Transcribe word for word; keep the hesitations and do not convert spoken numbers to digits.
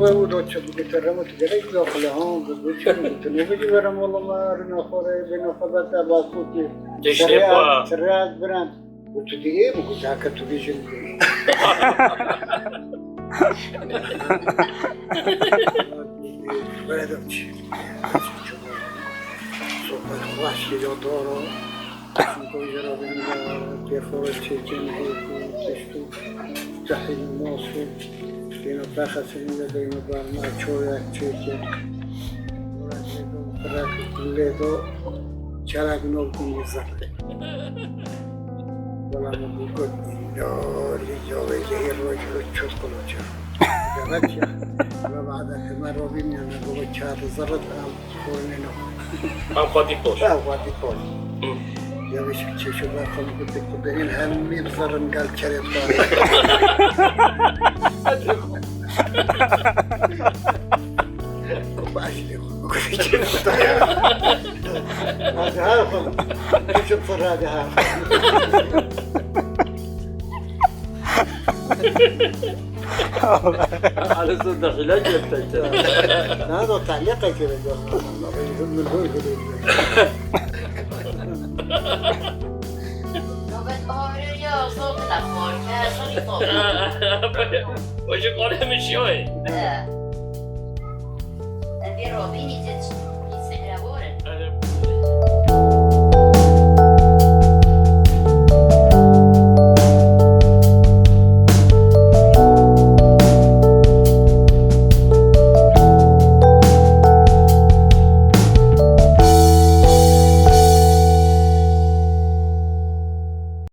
Wê û do çi bigite remo tu gerek da xule ha, bi, bi çi bigite ne bigî verem wala ma rina xwe re bê nexebet e ba kutî. Tiştê xwe. Tirez birem. Û tu dî ê bigû, dake tu bêjin. Were de çi? Sohbet xweş ya doro. Çimkî jê re bêjin de pêxore çêkin, hêk û tişt û cehîl û mas û dêno pexesin de dêno berna çoyek çêkin. Were lê do, firek lê do, çerek nov kin zerrê. Wela min got, ya, ya, ya, ya, roj, roj, çut koloçe. Demek ya, ve ba'da hema robim ya, ne, bu kağıt zerret, al, korneno. Al, Fatih Koç. Al, Fatih Koç. Hı. Ya, bir şey, şey, şu ben konu gittik, bu benim hem bir zerrin gel keret var. Başlıyor. Hadi ha, oğlum. Küçük fırladı ha. Alison da hile gerçekten. Ne o, talya kaçıracak. Hızlı hızlı. Nobet ağrıyor ya, zor telefon. He, sorry, sorry. O şey konuşuyor. He.